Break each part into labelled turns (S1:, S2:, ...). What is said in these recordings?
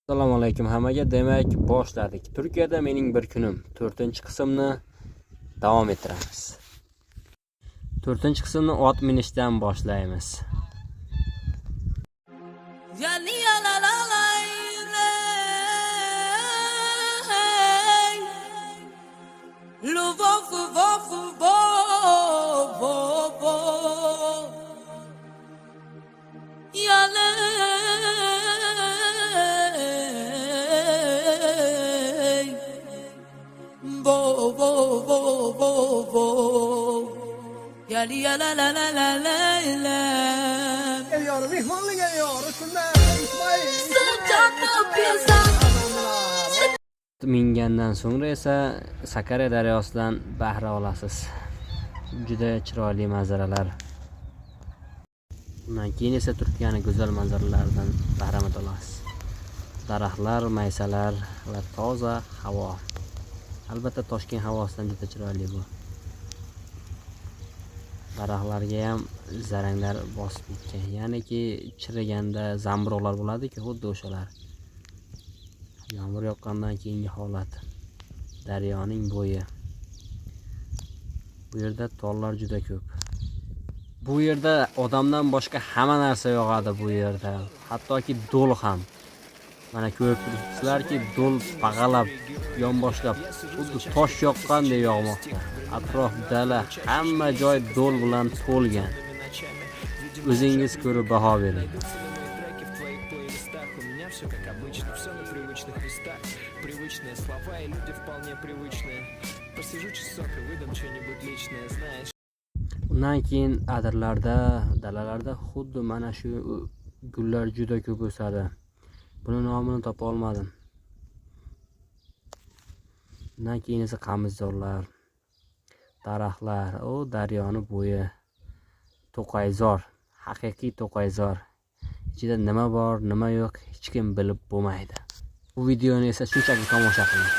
S1: Assalomu alaykum hammaga. Demak, boshladik. Turkiyada mening bir kunim. 4-qismni davom ettiramiz. 4-qismni ot minishdan boshlaymiz.
S2: Geliyor, mehmonli geliyor. İsmail.
S1: Mingandan so'ngra esa Sakarya daryosidan bahra olasiz. Juda chiroyli manzaralar. Undan keyin esa Turkiyaning go'zal manzaralaridan bahramand olasiz. Daraxtlar, maysalar va toza havo. Albatta Toshkent havosidan juda chiroyli bu. Daraxtlarga ham zaranglar bosib ketgan. Ya'niki chiriganda zamburug'lar bo'ladi-ku, xuddi o'shalar. Yomg'ir yoqqandan keyingi holat. Daryoning bo'yi. Bu yerda tollar juda ko'p. Bu yerda odamdan boshqa hamma narsa yog'adi bu yerda. Hattoki do'l ham. Mana ko'rib turibsizlarki, do'l pag'alab, yonboshlab, xuddi tosh yoqqandek yog'moqda. Atrof dala, hamma joy do'l bilan to'lgan. O'zingiz ko'rib baho bering.
S3: Все как обычно, все на привычных местах, привычные слова и люди вполне привычные. Посижу часок и выдам что-нибудь личное, знаешь.
S1: Undan keyin adirlarda, dalalarda xuddi mana shu gullar juda ko'p o'sadi. Buni nomini topa olmadim. Undan keyin esa qamishzorlar, daraxtlar, u daryoni bo'yi, to'qayzor, haqiqiy to'qayzor. Ichida nima bor, nima yo'q hech kim bilib bo'lmaydi. Bu videoni esa shunchaki tomosha qiling.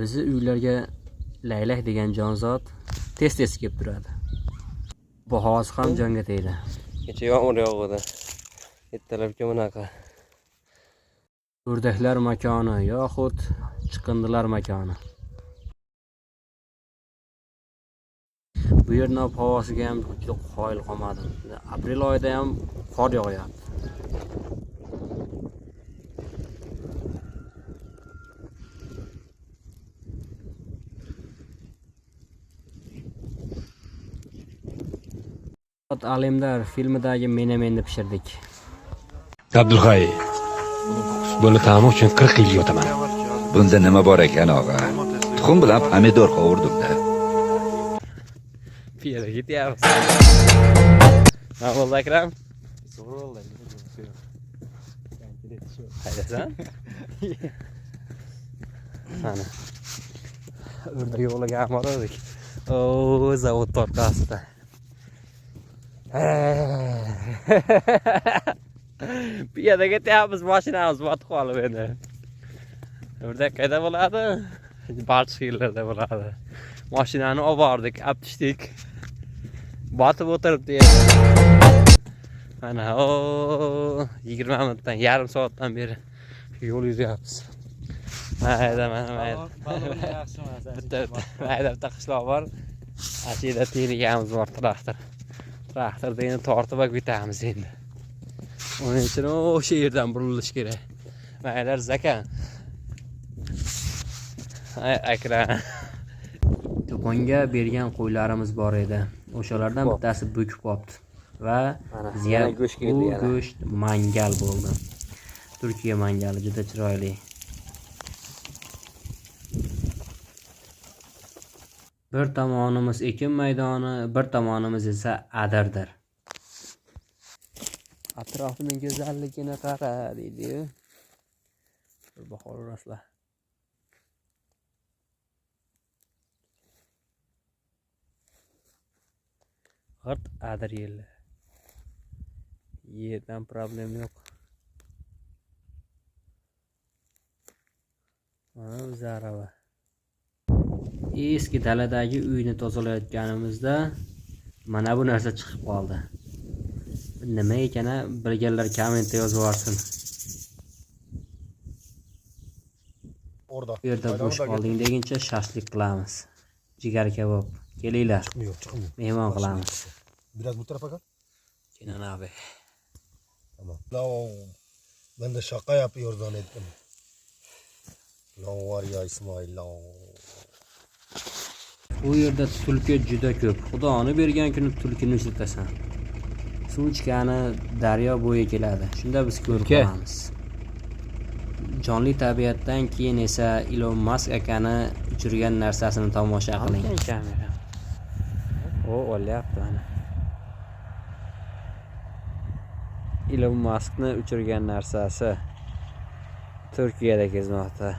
S1: Bizi uylarga laylak degan jonzot tez-tez kelib turadi. Bahosi ham jonga tegdi.
S4: Kecha yomg'ir yog'di. Ertalabki bunaqa.
S1: O'rdaklar makoni yoxud chiqindilar makoni. Bu yerning ob-havosiga ham juda qoyil qolmadim. Aprel oyida ham qor yog'yapti. Alemdar filmidagi menemenni pishirdik.
S5: Abdulhay, buni ta'mi uchun 40 yil yotaman.
S6: Bunda nima bor ekan og'a? Tuxum bilan pomidor qovurdim-da.
S4: Piyoda ketyapmiz. Nima bo'ldi, Akram? Qaydasan? Mana. O'rdak yo'liga ham bordik. O, zavod orqasida. Piyoda ketyapmiz, mashinamiz botib qolib endi. O'rdak qayda bo'ladi? Balchiq yerlarda bo'ladi. Mashinani olib bordik, olib tushdik. Botib o'tiribdi endi. Mana o 20 minutdan, yarim soatdan beri yo'l yuryapmiz. Mayda, mana mayda. Bitta mayda bitta qishloq bor. Ana shu yerda terigamiz bor, traktor. Traktorda endi tortib olib ketamiz endi. Uning uchun o'sha yerdan burilish kerak. Maylar zakan. Ay, Akram.
S1: Cho'ponga bergan qo'ylarimiz bor edi. O'shalardan bittasi bukib qopti va bizga
S4: yana go'sht keldi
S1: bu
S4: yana.
S1: go'sht mangal bo'ldi. Turkiya mangali juda chiroyli. Bir tomonimiz ekin maydoni, bir tomonimiz esa adirdir.
S4: Atrofining go'zalligini qara deydi-yu. Bir bahor urasizlar. G'irt adir yili. Yerdan problem yo'q. Mana biz arava.
S1: Eski daladagi uyni tozalayotganimizda mana bu narsa chiqib qoldi. Nima ekani bilganlar kommentda yozib yuborsin.
S2: Orada.
S1: Bu yerda bo'sh qolding deguncha shashlik qilamiz. Jigar kabob. Kelinglar.
S2: Çıkmıyor, çıkmıyor.
S1: Mehmon qilamiz.
S2: Biraz bu tarafa gel.
S4: Kenan abi.
S2: Tamam. La ben de şaka yapıyor zannettim. Lan var ya İsmail lan.
S1: Bu yerda tulki juda ko'p. Xudoni bergan kuni tulkini uchratasan. Suv ichgani daryo bo'yi keladi. Shunda biz ko'rib qolamiz. Jonli tabiatdan keyin esa Ilon Mask akani uchirgan narsasini tomosha qiling.
S4: Kamera. O olyapti mana. Ilon Maskni uchirgan narsasi Turkiyada kezmoqda.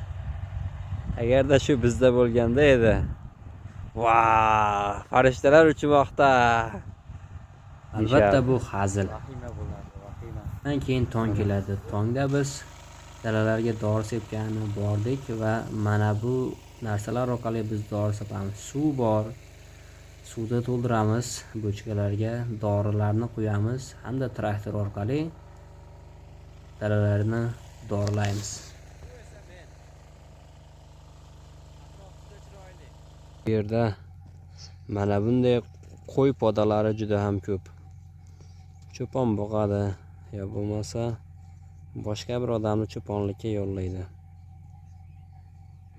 S4: Agarda shu bizda bo'lganda edi. Va, farishtalar uchmoqda.
S1: Albatta bu hazil. Undan keyin tong keladi. Tongda biz dalalarga dori sepgani bordik va mana bu narsalar orqali biz dori sepamiz. Suv bor. Suvda to'ldiramiz, bochkalarga dorilarni quyamiz hamda traktor orqali dalalarni dorilaymiz.
S4: Bu yerda mana bunday qo'y podalari juda ham ko'p. Cho'pon boqadi yo bo'lmasa boshqa bir odamni cho'ponlikka yollaydi.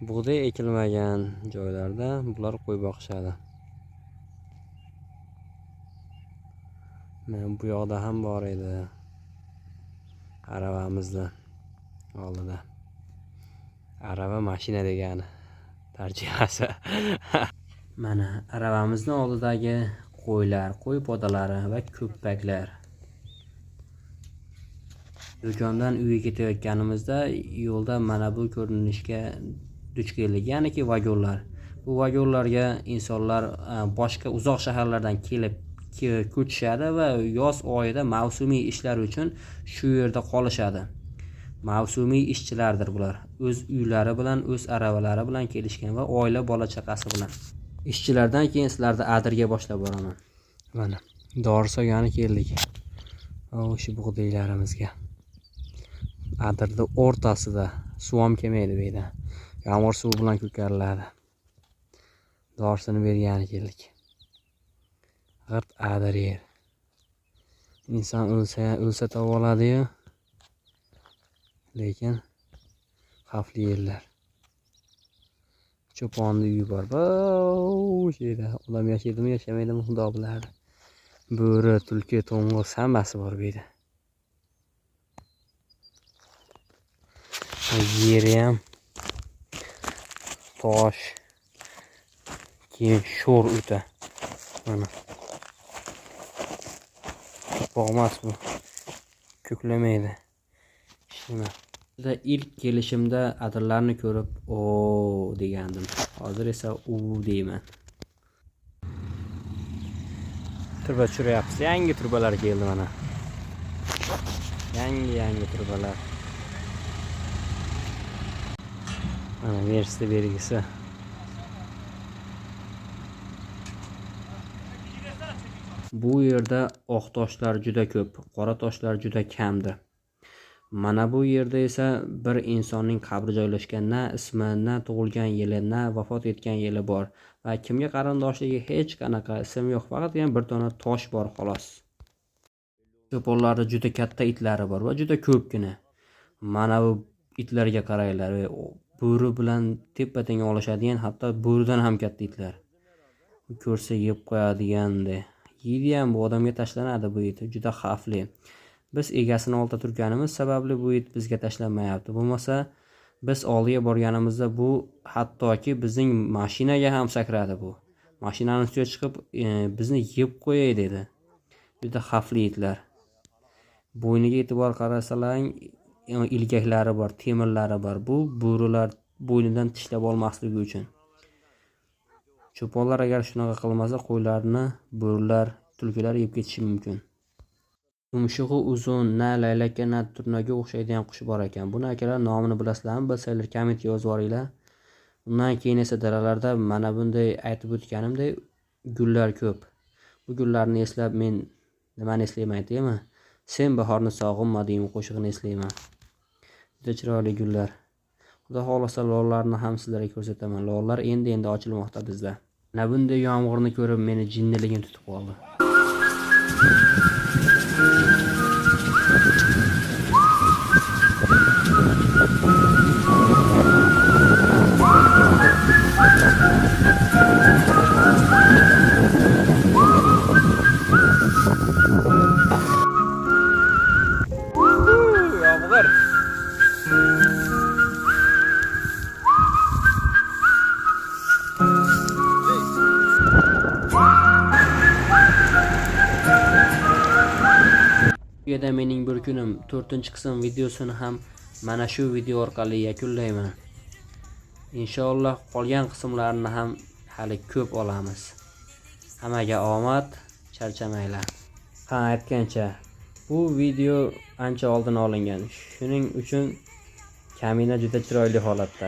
S4: Bug'doy ekilmagan joylarda bular qo'y boqishadi. Mana bu yoqda ham bor edi. Aravamizni oldida. Arava mashina degani tarjimasi.
S1: Mana aravamizni oldidagi qo'ylar, qo'y podalari va ko'ppaklar. Do'kondan uyga ketayotganimizda yo'lda mana bu ko'rinishga duch keldik, ya'niki vagonlar. Bu vagonlarga insonlar boshqa uzoq shaharlardan kelib ko'chishadi va yoz oyida mavsumiy ishlar uchun shu yerda qolishadi. Mavsumiy ishchilardir bular. O'z uylari bilan, o'z aravalari bilan kelishgan va oila bola chaqasi bilan. Ishchilardan keyin sizlarni adirga boshlab boraman. Mana dori solgani keldik. O'sha bug'doylarimizga. Adirni o'rtasida suv ham kelmaydi bu yerda. Yomg'ir suvi bilan ko'kariladi. Dorisini bergani keldik. G'irt adir yer. Inson o'lsa topib oladi-yu, lekin xavfli yerlar. Cho'ponni uyi bor. Bu yerda odam yashaydimi, yashamaydimi Xudo biladi. Bo'ri, tulki, to'ng'iz hammasi bor bu yerda. Yeri ham tosh, keyin sho'r o'ta. Mana tuproq emas bu, ko'klamaydi. Shuni ilk kelishimda adirlarni ko'rib o degandim. Hozir esa u deyman.
S4: Turba tushiryapmiz. Yangi turbalar keldi mana. Yangi turbalar. Mana Mercedes belgisi.
S1: Bu yerda oq toshlar juda ko'p, qora toshlar juda kamdir. Mana bu yerda esa bir insonning qabri joylashgan, na ismi, na tug'ilgan yili, na vafot etgan yili bor va kimga qarindoshligi hech qanaqa ism yo'q, faqatgina bir dona tosh bor xolos. Cho'ponlarda juda katta itlari bor va juda ko'pgina. Mana bu itlarga qaranglar, bo'ri bilan teppa-teng olishadigan, hatto bo'ridan ham katta itlar. Ko'rsa yeb qo'yadigandek. Yeydi ham, bu odamga tashlanadi bu it, juda xavfli. Biz egasini oldida turganimiz sababli bu it bizga tashlanmayapti. Bo'lmasa biz oldiga borganimizda bu hattoki bizning mashinaga ham sakradi bu. Mashinani ustiga chiqib bizni yeb qo'yay dedi. Juda xavfli itlar. Bo'yniga e'tibor qarasalaring, ilgaklari bor, temirlari bor. Bu bo'rilar bo'ynidan tishlab olmasligi uchun. Cho'ponlar agar shunaqa qilmasa, qo'ylarni bo'rilar, tulkilar yeb ketishi mumkin. Tumshug'i uzun, na laylakka, na turnaga o'xshaydigan qush bor ekan. Buni akalar nomini bilasizlarmi? Bilsanglar kommentga yozib yuboringlar. Undan keyin esa dalalarda mana bunday aytib o'tganimdek gullar ko'p. Bu gullarni eslab men nimani eslayman aytaymi? Sen bahorni sog'inmading qo'shig'ini eslayman. Juda chiroyli gullar. Xudo xohlasa lollarni ham sizlarga ko'rsataman. Lollar endi-endi ochilmoqda bizda. Mana bunday yomg'irni ko'rib meni jinniligim tutib qoldi.
S4: Yomg'ir.
S1: Bu yerda mening bir kunim 4-qism videosini ham mana shu video orqali yakunlayman. Inshaalloh qolgan qismlarini ham hali ko'p olamiz. Hammaga omad, charchamanglar. Ha, aytgancha, bu video ancha oldin olingan. Shuning uchun kamina juda chiroyli holatda.